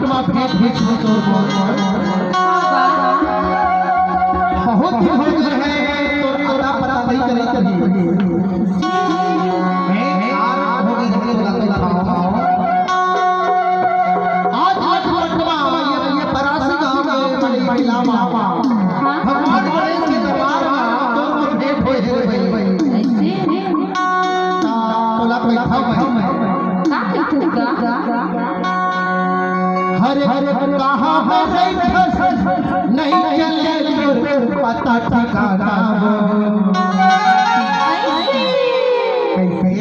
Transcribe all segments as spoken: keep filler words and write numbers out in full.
मा भेंट होइस तोर मोर। बहुत दिन हो गए हैं, तोर अता पता नहीं करे कहीं। मैं आज हो गई है, तोला तो बताओ। आज लखपत मा, ये, ये परासी गांव में बड़ी महिला मा, भगवान गणेश के दरबार मा, तोर मोर भेंट होए हे रे भाई। तोला बैठा मैं। का कहिथे गा? हरे कहाँ हरे फस नहीं चले तोर पता ठिकाना हो। कैसे?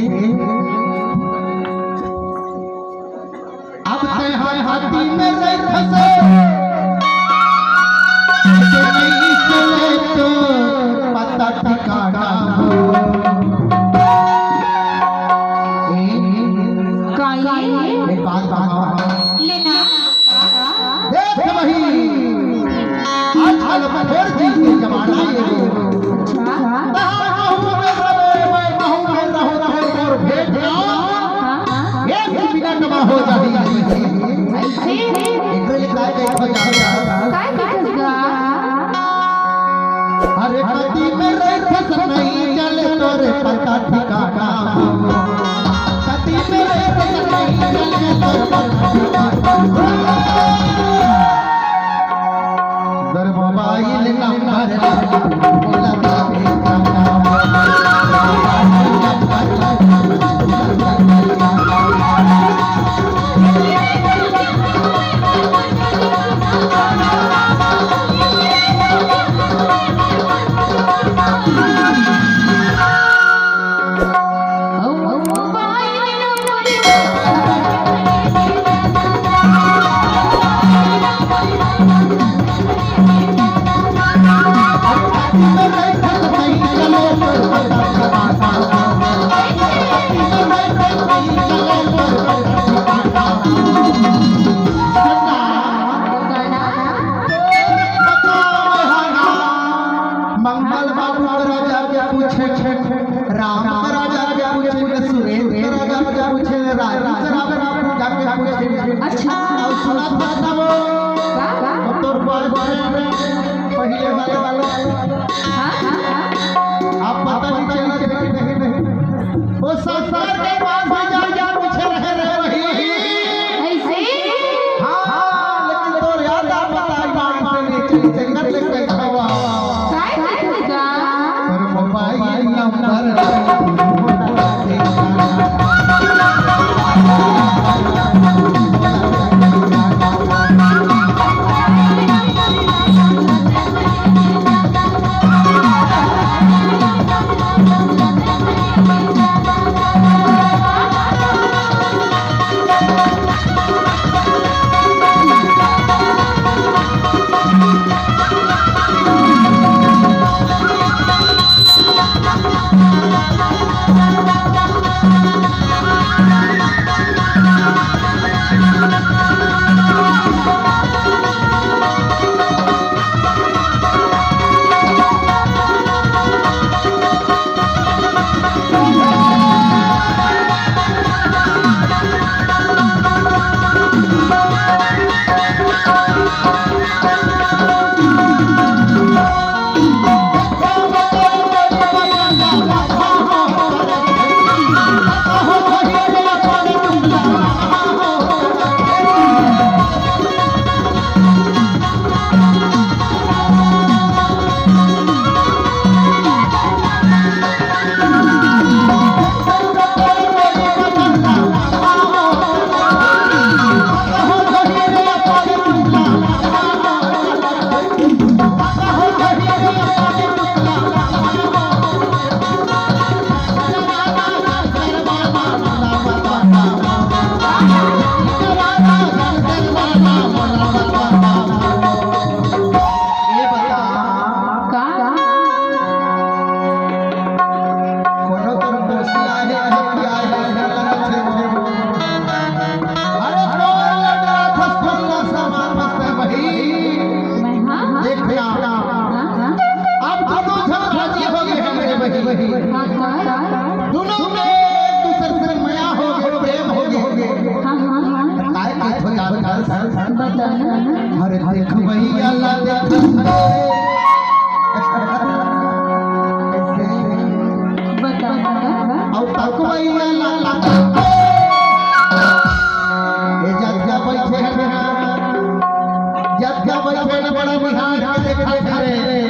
अब ते हर हाथी में रही फंसे, ते नहीं चले तोर पता ठिकाना हो। ए, काई? एक बात बताओ। लेना। देख भाई, आजकल फोर जी के जमाना ये। कहाँ कहूँ में रहो, मैं कहूँ में रहो, रहो, और भेंट ना। एक मिनट में हो जाही। ऐसे? एकरे लिए काय काय हो जाता? काय काय होगा? अरे कति में रही फस नहीं चले तोर पता ठिकाना। कति में रही फस नहीं चले तोर पता ठिकाना। अगर मोबाइल नंबर बताना। अरे देखवैया ला देख, बताना। अउ तकवैया ला तक। ए जग्गा बैठे हे ना, जग्गा बैठे ना, बड़ा निहार के देखत हरे।